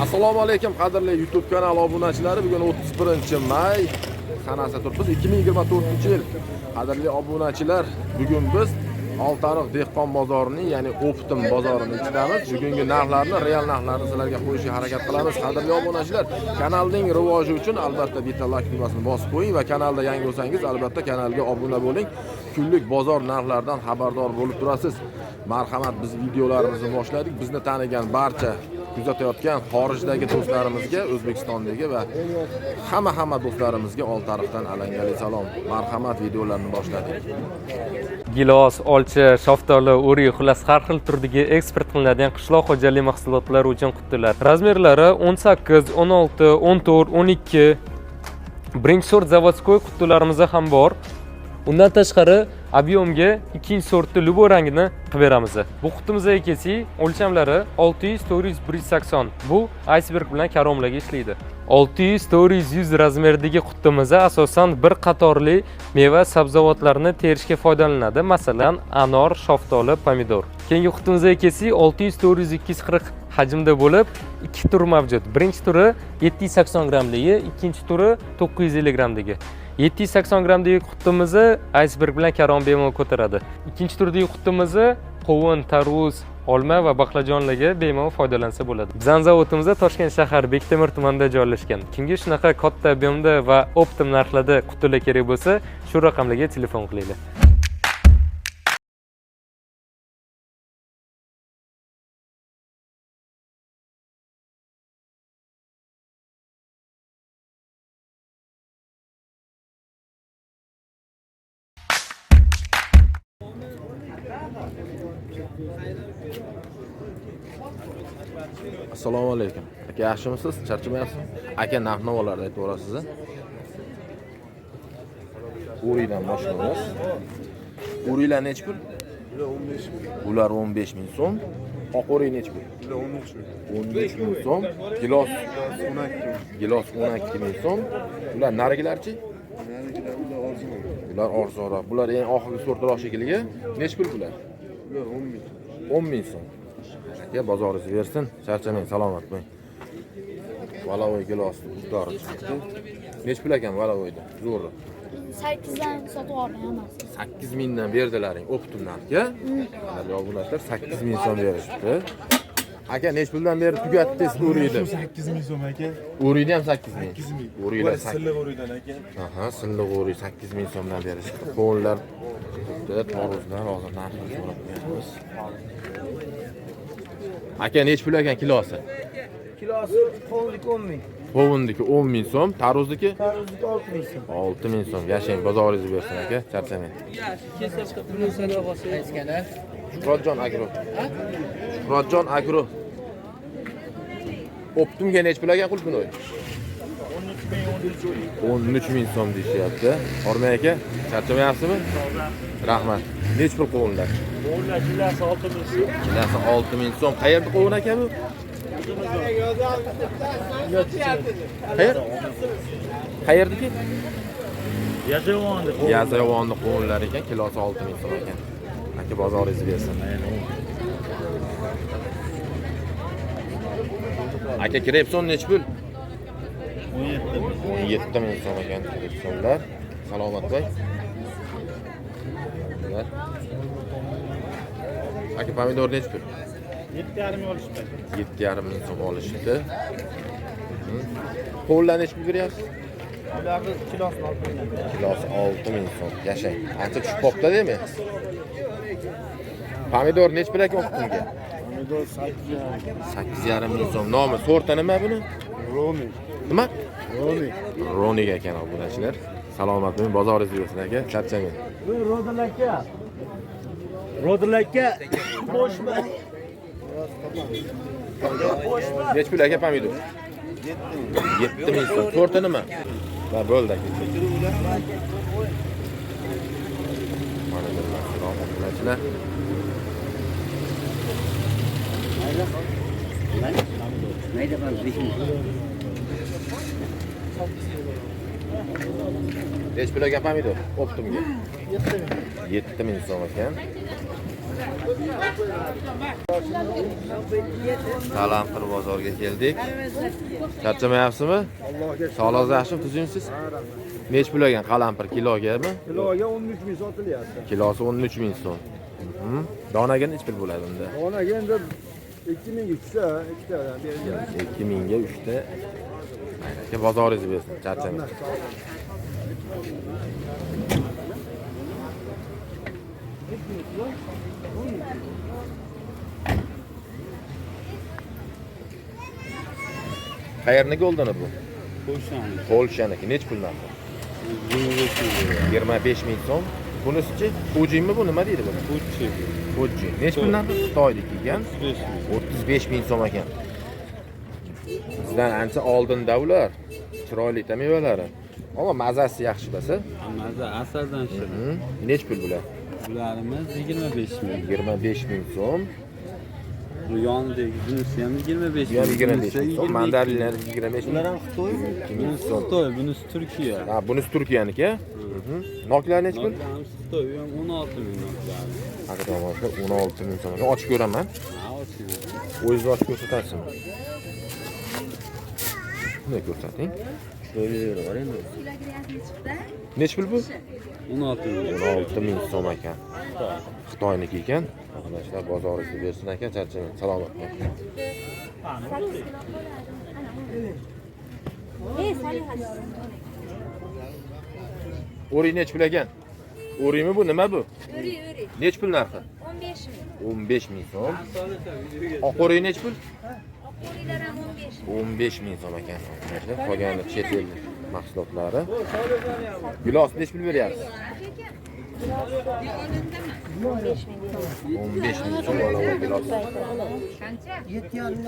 Assalomu alaykum qadrli YouTube kanal obunachilari. Bugun 31 may sanasi turibmiz, 2024-yil. Qadrli obunachilar, bugun biz Oltiariq dehqon bozorining, ya'ni Optim bozorini ichidamiz. Bugungi narxlarni, real narxlarni sizlarga qo'yishga harakat qilamiz. Qadrli obunachilar, kanalning rivoji uchun albatta bitta like tugmasini bosib qo'ying va kanalda yangi bo'lsangiz, albatta kanalga obuna bo'ling. Kunlik bozor narxlaridan xabardor bo'lib turasiz. Marhamat, biz videolarimizni boshladik. Bizni tanigan barcha kuzatayotgan xorijdagi do'stlarimizga, O'zbekistondagi va hamma do'stlarimizga Oltiariqdan alangali salom. Marhamat, videolarni boshladik. Gilos, olcha, shaftoli, o'rik, xullas har xil turdagi eksport qilinadigan qishloq xo'jaligi mahsulotlari uchun qutilar. Razmerlari 18, 16, 14, 12. Birinchi sort заводской qutilarimiz ham bor. Undan tashqari объем ga ikkinchi sortni любой rangini qilib beramiz. Bu qutimizga kelsak, o'lchamlari 600, 400, 180. Bu aysberg bilan karomlarga ishlaydi. 600, 400, 100 razmerdagi qutimiz asosan bir qatorli meva sabzavotlarni terishga foydalaniladi. Masalan, anor, shaftoli, pomidor. Keyingi qutimizga kelsak, 600, 400, 240 hajmda bo'lib, ikki tur mavjud. Birinchi turi 780 grammligi, ikkinchi turi 950 grammligi. 780 grammdagi qutimizni aysberg bilan karom bemalol ko'taradi. Ikkinchi turdagi qutimizni qovun, tarvuz, olma va baqlajonlarga bemalol foydalansa bo'ladi. Bizning zavodimiz Toshkent shahar Bektemir tumanida joylashgan. Kimga shunaqa katta объем da va оптом narxlarda qutilar kerak bo'lsa, shu raqamlarga telefon qilinglar. Assalomu alaykum. Aka, yaxshimisiz? Charchamayapsizmi? Aka, narx navolarni aytib yuborasiz. O'rikdan boshlaymiz. O'riklar nechi pul? Ular 15 ming so'm. Oq o'rik nechi pul? 13 ming so'm. Gilos gilos 12 ming so'm. Ular narigilarchi? Ular arzonroq. Bular eng oxirgi sortroq shekilli. Nechi pul bular? 10 ming so'm. Aka, bozoringiz bersin. Charchamang, salomat bo'ling. Valavoy gilosni butlari chiqdi. Nechi pul ekan valavoyda? Zo'ri. 8dan sotib oldim hammasi. 8 mingdan berdilaring оптом narxga. Qadrli obunachilar, 8 ming so'm berishibdi. Aka, nechi puldan beri tugatdingiz o'rikni? 8 ming so'm aka. O'rikni ham 8 ming. 8 ming. O'riklar Bular silliq o'rikdan aka. Aha, silliq o'rik 8 ming so'mdan berishibdi. Qovunlar turibdi, tarvuzlar hozir narxini so'rab qo'yamiz. Aka, nechi pul ekan kilosi? Kilosi qovunlik 10 ming. Qovunniki 10 ming so'm, tarvuzniki Tarvuzniki 6 ming so'm. 6 ming so'm. Yashang, bozoringizni bersin aka, charchamang. Shuhratjon agro. Shuhratjon agro. Оптом ga nechi pul ekan qulpinoy? 13 ming so'm deyishyapti. Hormang aka, charchamayapsizmi? Rahmat. Nechi pul qovunlar? Qovunlar kilosi 6 ming so'm. Kilosi 6 ming so'm. Qayerda qovun aka bu? Qayer? Qayerdiki? Yazovonni. Yazovonni qovunlar ekan, kilosi 6 ming so'm ekan. Aka, bozoringizni bersin. Aka, krepson nechi pul? 17 ming so'm ekan krepsonlar. Salomat bo'ling. Aka, pomidor nechi pul? 7,5 olishibdi. 7,5 ming so'm olishibdi. Qovunlar nechi pul beryapsiz? Ularni kilosini 6 ming. Kilosi 6 ming so'm. Yashang. Ancha tushib qolibdi demak. Pomidor nechi pul ekan o'qituvga? Pomidor 8,5. 8,5 ming so'm. Nomi, sorti nima buni? Romi. Nima? Romi. Ronik ekan obunachilar. Salomat bo'ling, bozoringiz bersin aka, charchamang. Rodil aka. Rodil aka. Qo'shma. Nechi pul aka pomidor? 7 ming so'm. Sorti nima? Va bo'ldi aka. Mana bu obunachilar. Nechi pul ekan pomidor? Оптом ga. 7 ming so'm ekan. Qalampir bozorga keldik. Charchamayapsizmi? Sog'lig'ingiz yaxshimi, tuzukmisiz? Nech pul ekan qalampir kilogami? Kiloga 13 ming sotilyapti. Kilosi 13 ming so'm. Donaga nech pul bo'ladi unda? Donaga endi 2300 ta, ikkitadan berilyapti. 2000 ga 3 ta. Aka bozoringiz bersin, charchamang. Qayerni goldini bu? Polshani. Polshaniki. Nech pul narxi? 25 ming so'm. Bunisichi? Fujimi bu nima deydi buni? Fuji. Fuji. Nech pul narxi? Xitoyniki ekan. 35 ming so'm ekan. Bizdan ancha oldinda ular. Chiroyli mevalari. Ammo mazasi yaxshi basa. Maza asaldan shirin. Nech pul bular? Bularimiz 25 ming. 25 ming so'm. Bu yonidagi bunisi ham 25 ming. 25 ming so'm. Mandarinlar 25 ming. Bular ham Xitoymi? Bunisi Xitoy, bunisi Turkiya. Ha, bunisi Turkiyaniki. Noklar nech pul? Noklarimiz Xitoy, u ham 16 ming noklar. Haqiqatan 16 ming so'm. Ochib ko'raman. Ha, ochib. O'zingiz ochib ko'rsatasizmi? Bunday ko'rsating. Nech pul bu? 16 ming. 16 ming so'm ekan. Xitoyniki ekan. Obunachilar bozoringizni bersin ekan, charchamang. Salomat bo'ling. O'rik nech pul ekan? O'rikmi bu, nima bu? O'rik, o'rik. Nech pul narxi? 15 ming. 15 ming so'm. Oq o'rik nech pul? Oq o'riklar ham 15 ming. 15 ming so'm ekan. Qolgani chet el mahsulotlari. Gilos nech pul beryapsiz? 15 ming. 15 ming so'm olava gilos. Qancha? 7,5 ming.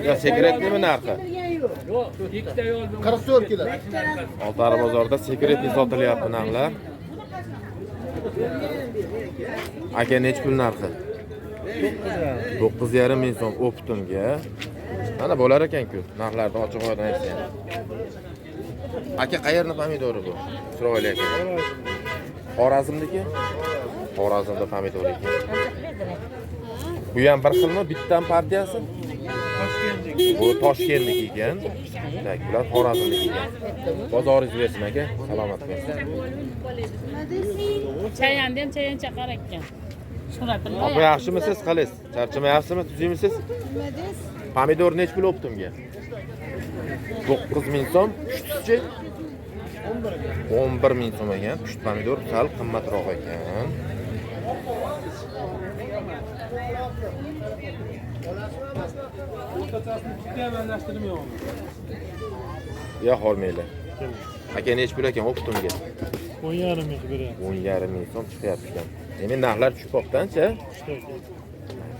Ya sekretnimi narxi? 44 kilo. Oltiariq bozorida sekretni sotilyapti narxlar. Aka nech pul narxi? 9,5 ming so'm o'ptimga. Mana bo'lar ekan-ku, narxlarni ochiq oydin aytsa. Aka qayerning pomidori bu? Chiroyli ekan. Xorazmniki? Xorazmda pomidor ekan. Bu ham bir xilmi? Bittan partiyasi? Bu Toshkentniki ekan. Tak, bular Xorazmniki ekan. Bozoringiz bersin aka, salomat bo'ling. Chayanda ham chayan chaqar ekan. Opa yaxshimisiz, qalaysiz? Charchamayapsizmi, tuzukmisiz? Pomidor nech pul o'ptimga? 9 ming so'm. Pushtichi 11 ming so'm ekan. Pusht pomidor sal qimmatroq ekan. Ya hormanglar. Aka nech pul ekan o'ptimga? 10,5 ming beryapti. 10,5 ming so'm chiqyapti ekan. Endi narxlar tushib qolibdi-ancha.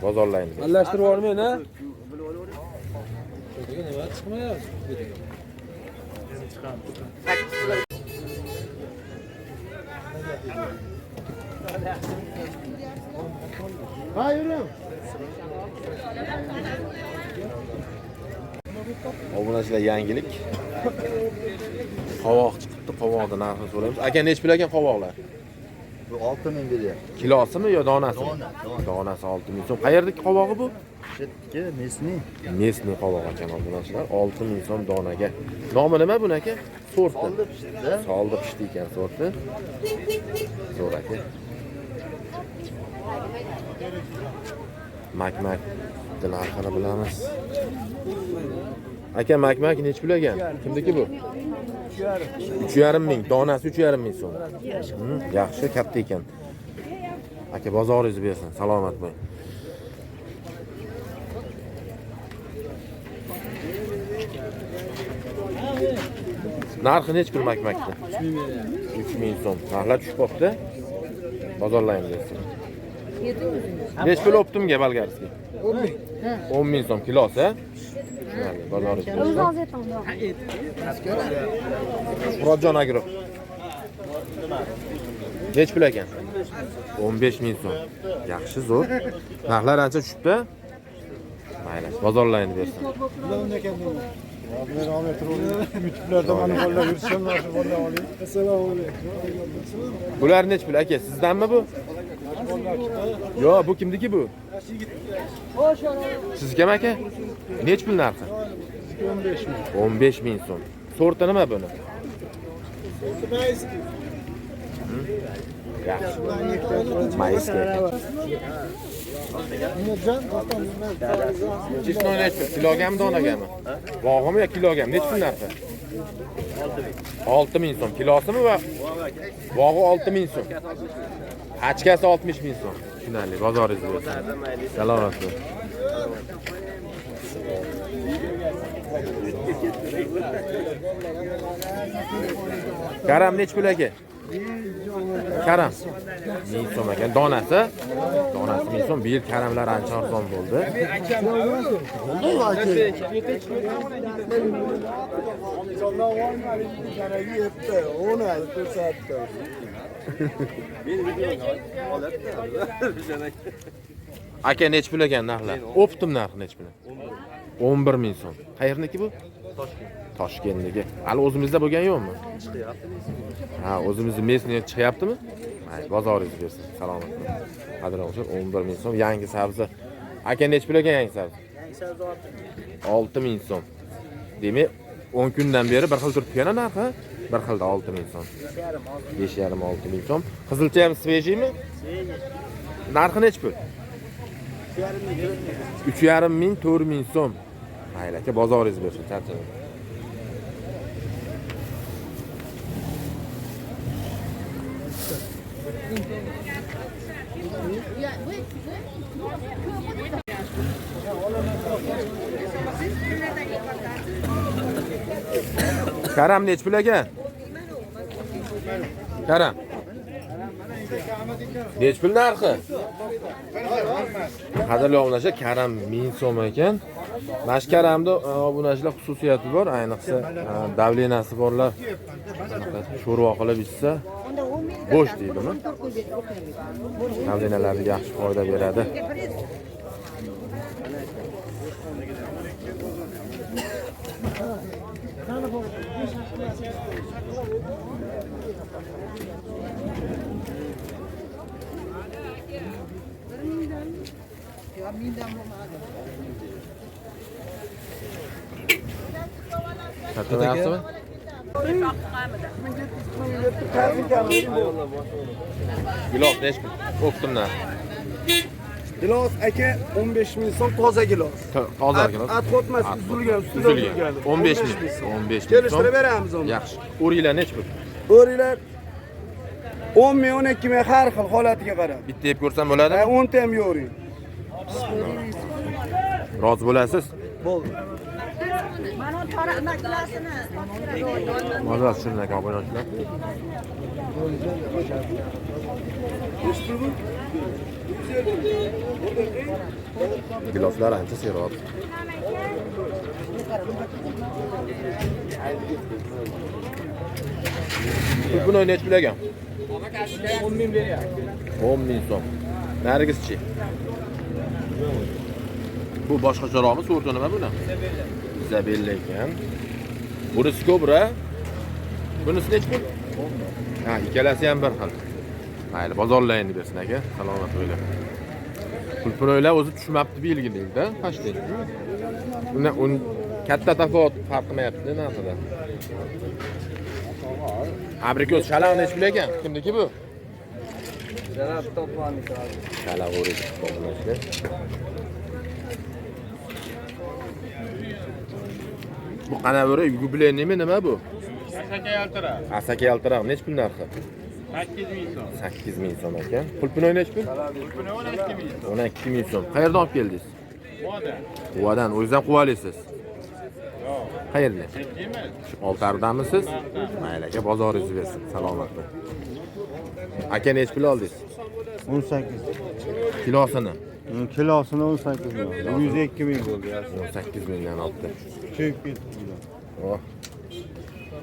Bozorlaymiz. Alashtirib olmang, ha? Nima chiqmayapti? Ha, yuring. Obunachilar yangilik. Qovoq chiqibdi, qovoqning narxini so'raymiz. Aka nech pul ekan qovoqlar? Bu 6 ming beryapti. Kilosimi yo donasimi? Donasi 6 ming so'm. Qayerdagi qovog'i bu? Chetniki, Nesni. Nesni qovog'i ekan obunachilar. 6 ming so'm donaga. Nomi nima buni aka? Sorti. Soldi pishdi. Soldi pishdi ekan sorti. Zo'r aka. Makmak narxini bilamiz. Aka makmak nech pul ekan? Kimniki bu? 3,5 ming. Donasi 3,5 ming so'm. Yaxshi, katta ekan. Aka bozoringiz bersin, salomat bo'ling. Narxi nech pul makmakni? 3 ming so'm. Narxlar tushib qolibdi. Bozorlaymiz bersin. Nech pul o'ptimga bolgarskiy? 10 ming. 10 ming so'm kilosi, ha? Tushunarli, bozoringiz bersin. Murodjon agro. Nech pul ekan? 15 ming so'm. Yaxshi, zo'r. Narxlar ancha tushibdi. Mayli, bozorlayni bersin. YouTube'larda mana bolalar yurishgan, mana shu bolalar oling. Assalomu alaykum. Bular nechi pul aka? Sizdanmi bu? Yo'q, bu kimniki bu? Sizgami aka? Nechi pul narxi? 15 ming. 15 ming so'm. Sorti nima buni? Mayski. Yaxshi. Mayski ekan. Chesnoy nechi pul? Kilogami, donagami? Bog'imi yo kilogami? Nechi pul narxi? 6 ming so'm. Kilosimi va bog'i 6 ming so'm. Pachkasi 60 ming so'm. Tushunarli, bozoringiz bo'lsin. Salomat bo'ling. Karam nechi pul aka? Karam 1000 so'm ekan. Donasi? Donasi 1000 so'm. Bu yil karamlar ancha arzon bo'ldi. Aka nechi pul ekan narxlar? Optim narxi nechi pul? 11 ming so'm. Qayerniki bu? Toshkent. Toshkentniki. Hali o'zimizda bo'lgan yo'qmi? Chiqyapti. Ha, o'zimizni mesni chiqyaptimi? Mayli, bozoringiz bersin. Salomat bo'ling. Qadrli o'g'il, 11 ming so'm yangi sabzi. Aka nechi pul ekan yangi sabzi? Yangi sabzi 6 ming. 6 ming so'm. Demak, 10 kundan beri bir xil turibdi-ku narxi. Bir xilda 6 ming so'm. 5,5 6 ming so'm. Qizilcha ham svejiymi? Narxi nechi pul? 3,5 ming, 4 ming so'm. Mayli aka, bozoringiz bersin, charchamang. Karam nechi pul aka? Karam. Nechi pul narxi? Qadrli obunachilar, karam 1000 so'm ekan. Mana shu karamda obunachilar xususiyati bor, ayniqsa davlenasi borlar sho'rva qilib ichsa bo'sh deydimi? Davlenalarga yaxshi foyda beradi. Charchamayapsizmi? Gilos nechi pul? O'ptim narxi. Gilos aka 15 ming so'm toza gilos. Toza gilos. At qo'tmas, uzilgan, ustida uzilgan. 15 ming. 15 ming so'm. Kelishtirib beramiz uni. Yaxshi. O'riklar nechi pul? O'riklar 10 ming, 12 ming har xil holatiga qarab. Bitta yeb ko'rsam bo'ladimi? Ha, 10 ta ham yo'ring. Rozi bo'lasiz? Bo'ldi. Mazasi shirin ekan obunachilar. Giloslar ancha serob. Buni nechi pul ekan? 10 ming beryapti. 10 ming so'm. Narigisichi? Bu boshqacharoqmi? Sorti nima buni? Izabella ekan. Bunisi kobra. Bunisi nechi pul? Ha, ikkalasi ham bir xil. Mayli, bozorlar endi bersin aka. Salomat bo'linglar. Pulpunoylar o'zi tushmabdi bu yilgidek-da, pashti. Undan un katta tafovut farq qilmayapti narxida. Abrikos shalaq nechi pul ekan? Kimniki bu? Shalaq topmaniki. Shalaq o'rik topmaniki. Bu qanaqa o'rik? Yubileymi nima bu? Asaka yaltiroq. Asaka yaltiroq nechi pul narxi? 8 ming so'm. 8 ming so'm ekan. Pulpinoy nechi pul? Pulpinoy 12 ming so'm. 12 ming so'm. Qayerdan olib keldingiz? Quvadan. Quvadan. O'zingiz ham quvalisiz? Yo'q. Qayerdan? Oltardamisiz? Mayli aka, bozoringiz bersin. Salomat bo'ling. Aka nechi pul oldingiz? 18. Kilosini? Kilosini 18 ming. 102 ming bo'ldi. 18 mingdan olibdi. Kuyib ketdi. Oh.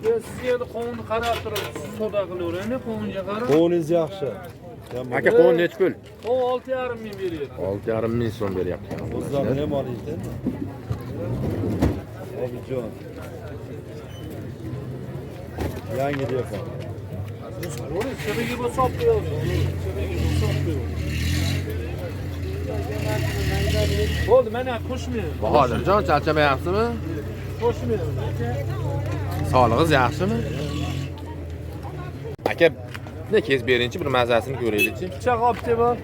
Siz endi qovunni qarab turib savdo qilaveraymi? Qovunga qarab. Qovuningiz yaxshi. Aka, qovun nechi pul? Qovun 6,5 ming beryapti. 6,5 ming so'm beryapti. O'zlarini ham olingizda. Obidjon. Yangi dehqon. Chirigi bo'lsa olib qo'yamiz. Chirigi bo'lsa olib qo'yamiz. Bo'ldi, mana qo'shmayman. Bahodirjon, charchamayapsizmi? Qo'shmayman. Sog'lig'ingiz yaxshimi? Aka, ne kesib beringchi, bir mazasini ko'raylikchi. Pichoq olib kel bor.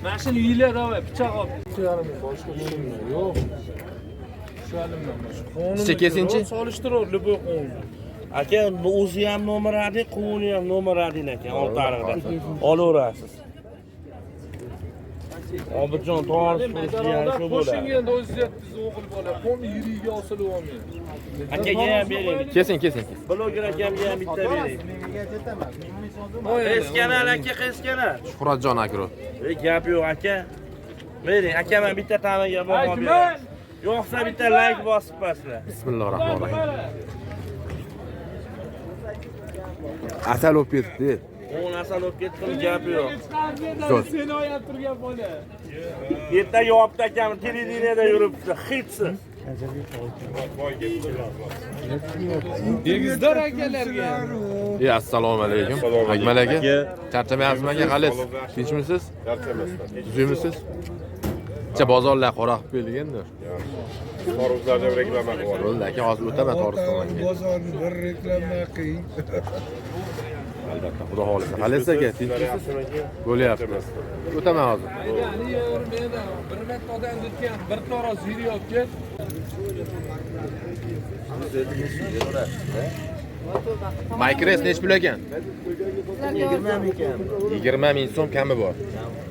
Mana shuni uylar davay, pichoq olib. Boshqa tushunma, yo'q. Tushalimman boshqa. Picha kesinchi. Solishtirar, любой qovunni. Aka, o'zi ham nomer 1, qovuni ham nomer 1 ekan, Oltiariqda. Olaverasiz. Obidjon to'g'ri shu bo'ladi. Qo'shing endi o'zingiz aytdingiz o'g'il bola, qo'lni yurigiga osilib olmaydi. Akaga ham bering. Kesin, kesin, kesin. Bloger akamga ham bitta bering. Qeskanal aka, qeskanal. Shuhratjon agro. Gap yo'q aka. Bering, akam ham bitta tamiga baho bering. Yo'qsa bitta like bosib qo'yasizlar. Bismillahirrohmanirrohim. Asal o'p ketdi. O'n asal o'p ketdi, gap yo'q. Seni oyab turgan bola. Ertaga olibdi akam televideniyada yuribdi, hitsiz. Degizlar akalarga. Ey, assalomu alaykum. Akmal aka. Charchamayapsizmi aka, qalaysiz? Tinchmisiz? Charchamasman. Tuzukmisiz? Kecha bozorlar qora qilib keldik endi. Toruzlarni reklama qilib. Bo'ldi aka, hozir o'taman Toruz tomonga. Bozorni bir reklama qiling. Albatta, xudo xolasa. Qalaysiz aka, tinchmisiz? Bo'lyapti. O'taman hozir. Bir marta odam ketgan, bir taroz yuriyotgan. Maykres nech pul ekan? 20 ming so'm kami bor.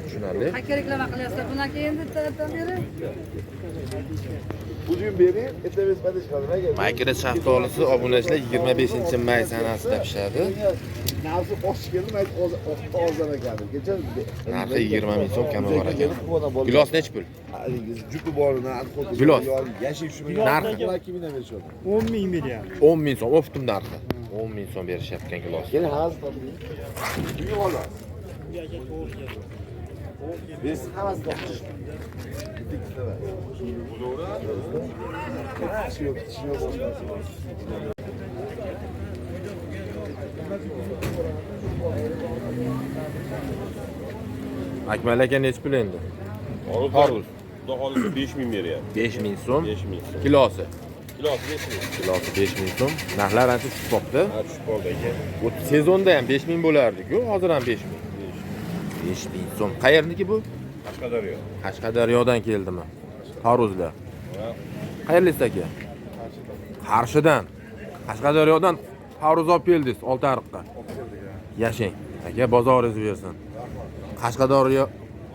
Tushunarli. Qancha reklama qilyapsizlar? Bundan keyin ertadan beri. Bugun bering, ertaga chiqadi. Maykres shaftolisi obunachilar 25-may sanasida pishadi. Narxi oshib keldi, men hozir ekan. Kecha narxi 20 ming so'm kami bor ekan. Gilos nech pul? Jupi bor, narxi Gilos. Yashil shu narxi 2 mingdan berishadi. 10 ming beryapti. 10 ming so'm o'ptim narxi. 10 ming so'm berishyapti gilos. Keling, hozir toping. Bugun olamiz. Biz hammasi topdik. Bitta emas. Yo'q, yo'q, boshqasi. Akmal aka nech pul endi? Toruz. Xudo xolasa 5 ming beryapti. 5 ming so'm. 5 ming so'm. Kilosi. Kilosi 5 ming. Kilosi 5 ming so'm. Narxlar ancha tushib qolibdi. Ha, tushib qoldi aka. Bu sezonda ham 5 ming bo'lardi-ku, hozir ham 5 ming. 5 ming so'm. Qayerniki bu? Qashqadaryo. Qashqadaryodan keldimi? Toruzlar. Qayerlisiz aka? Qarshidan. Qashqadaryodan tarvuz olib keldingiz Oltiariqqa. Yashang. Aka, bozoringiz bersin.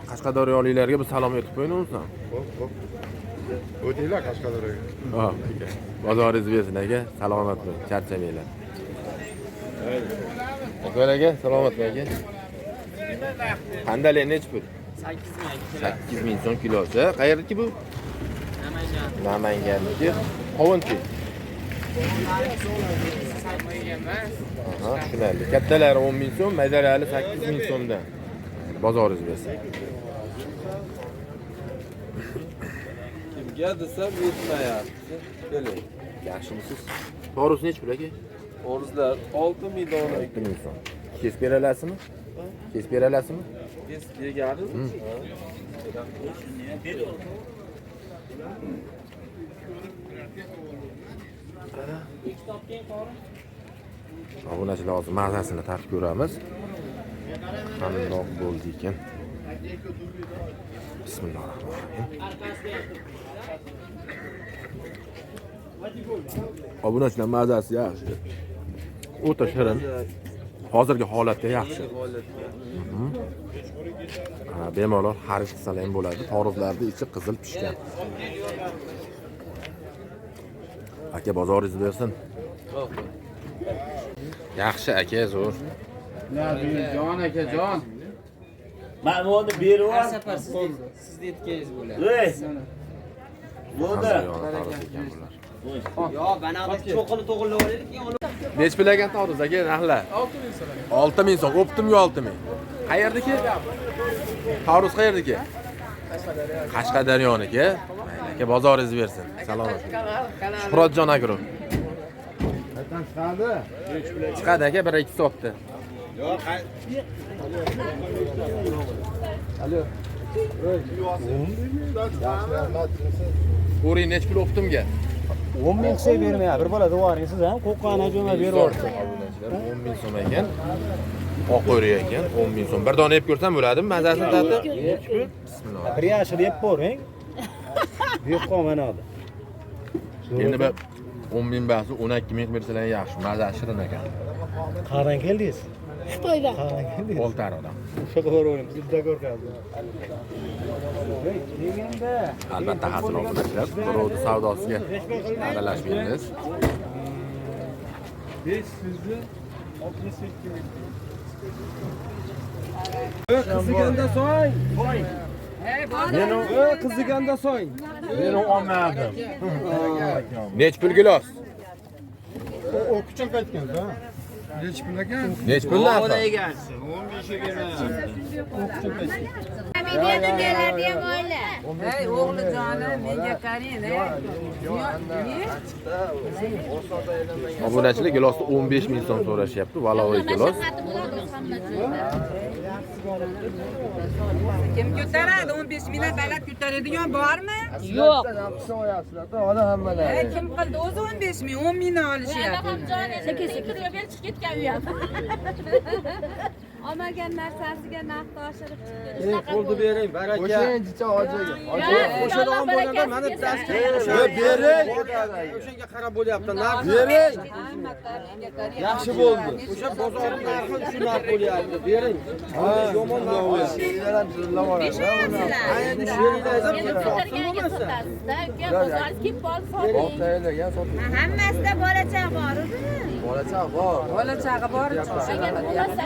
Qashqadaryoliklarga bir salom aytib qo'ying unsan. Xo'p, xo'p. O'tinglar Qashqadaryoga. Ha, aka. Bozoringiz bersin aka, salomat bo'ling, charchamanglar. Akmal aka, salomat bo'ling aka. Qandali nech pul? 8 ming kilo. 8 ming so'm kilosi. Qayerniki bu? Namangan. Namanganniki. Qovunchi. Aha, tushunarli. Kattalari 10 ming so'm, maydalari 8 ming so'mdan. Bozoringiz bersin. Kimga desam yetmayapti. Keling. Yaxshimisiz? Toruz nech pul aka? Toruzlar 6 ming dona. 6 ming so'm. Kesib bera olasizmi? Kesib bera olasizmi? Kesib yeganim. Obunachilar hozir mazasini tatib ko'ramiz. Qandoq bo'ldi ekan? Bismillahirrohmanirrohim. Obunachilar mazasi yaxshi. O'ta shirin. Hozirgi holatga yaxshi. Bemalol xarid qilsalar ham bo'ladi. Tarvuzlarning ichi qizil pishgan. Aka, bozoringiz bersin. Yaxshi aka, zo'r. Jon aka, jon. Mana buni berib Har safar sizni aytganingiz bo'ladi. Ey. Bo'ldi. Yo, bana cho'qini to'g'irlab olaylik, keyin olib. Nech pul ekan tarvuz aka, narxlar? 6 ming so'm. 6 ming so'm, o'ptimga 6 ming. Qayerdiki? Tarvuz qayerdiki? Qashqadaryoniki. Mayli Aka, bozoringiz bersin. Salomat. Shuhratjon agro. Qayerdan chiqadi? Chiqadi aka, 1-2 soatda. Yo'q, Alo. O'ring necha pul o'qtimga? 10 ming qilsak bermayapti. Bir bola duvoring siz ham qo'qqani jo'ma berib yubordi. 10 ming so'm ekan. Oq o'rik ekan, 10 ming so'm. Bir dona yeb ko'rsam bo'ladimi? Mazasini tatib. Bismillah. Bir yashil yeb ko'ring. Yo'q qolmadi. Endi bir 10 ming basi 12 ming bersalar yaxshi, mazasi shirin ekan. Qayerdan keldingiz? Xitoydan. Qayerdan keldingiz? Oltariqdan. O'sha ko'raverib, bizda ko'rkamiz. Albatta hazil obunachilar, birovni savdosiga aralashmaymiz. 562 ming. Qiziganda so'ng. Men qiziganda so'ng. Men olmadim. Nech pul gilos? O kuchuk aytgan-da. Nech pul ekan? Nech pul narxi? Hey o'g'lijonim, menga qarang, ey. Obunachilar gilosni 15 ming so'm so'rashyapti, valoviy gilos. Kim ko'taradi? 15 mingdan baland ko'taradigan bormi? Yo'q. Ey, kim qildi? O'zi 15 ming, 10 mingni olishyapti. Sekin sekin berib chiqib ketgan u ham. Olmagan narsasiga narxni oshirib chiqdi. Pulni bering, baraka. O'shancha hojiga. O'shadigan bo'lganda mana bittasi Bering. O'shanga qarab bo'lyapti narx. Bering. Yaxshi bo'ldi. O'sha bozorning narxi shu narx bo'lyapti. Bering. Yomon narx. Endi Ko'targaniga sotasizda, uka, bozoringiz kelib qoldi, soting. Hammasida bola-chaqa bor o'zini. Bola-chaqa bor. Bola-chaqa bor. Agar bo'lmasa,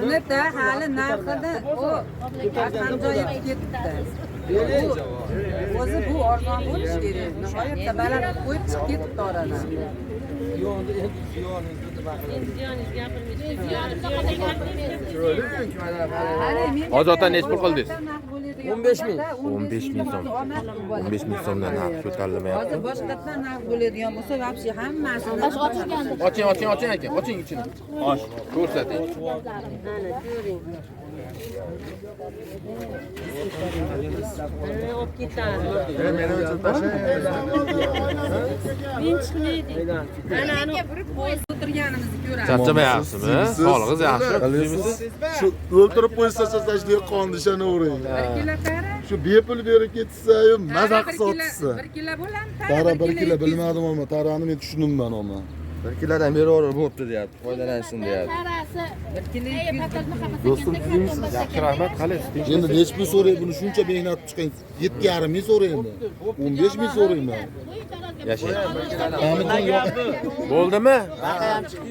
Buni-da hali narxini u Adhamjon yetib ketdi. O'zi bu arzon bo'lishi kerak. Nihoyatda baland qo'yib chiqib ketibdi oradan. Hozir ota nech pul qildingiz? 15 ming. 15 ming so'm. 15 ming so'mdan narx ko'tarilmayapti. Hozir boshqatdan narx bo'ladigan bo'lsa, вообще hammasini Oching, oching, oching aka, oching ichini. Och. Ko'rsating. Olib ketadi. Meni o'chirib tashlang. Men chiqmaydi. Mana burib qo'yib o'tirganimizni ko'ramiz. Charchamayapsizmi? Sog'lig'ingiz yaxshi. Shu o'ltirib qo'ysa dehqon ishonavering. 1 kilo tara. Shu bepul berib ketsa-yu maza qilib sotsa. 1 kilo bo'ladimi? Tara 1 kilo bilmadim ammo tarani men tushundim man ammo. 1 kilodan beraverib bo'pti deyapti, foydalansin deyapti. Tarasi 1 kilo 200. Do'stim, tuzimsiz? Yaxshi, rahmat. Qalay? Endi nech pul so'ray buni shuncha mehnat chiqing. 7,5 ming so'rayman. 15 ming so'rayman. Yashang. Bo'ldimi?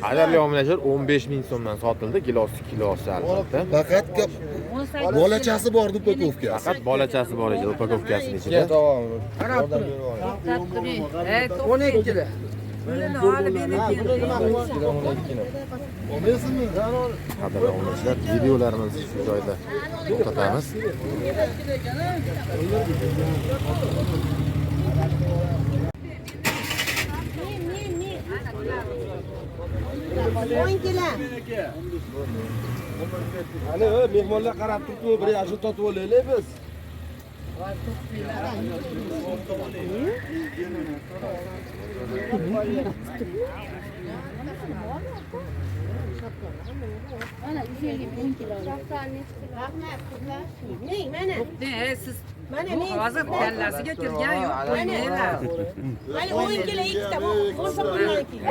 Qadrli obunachilar, 15 ming so'mdan sotildi gilos kilosi albatta. Faqat bolachasi bor upakovkasi. Faqat bolachasi bor ekan upakovkasini ichida. Ey, 12 kilo. Pulini olib endi. Olmaysizmi? Qadrli obunachilar, videolarimizni shu joyda to'xtatamiz. Hali mehmonlar qarab turibdi, bir yashil totib olaylik biz. Mana 150 ming kilo. Rahmat qizlar. Ming mana. To'xtang, siz Mana bu ming. hozir kallasiga kirgan yo'q, qo'ymanglar. Hali 10 kilo ikkita bo'lsa, 12 kilo.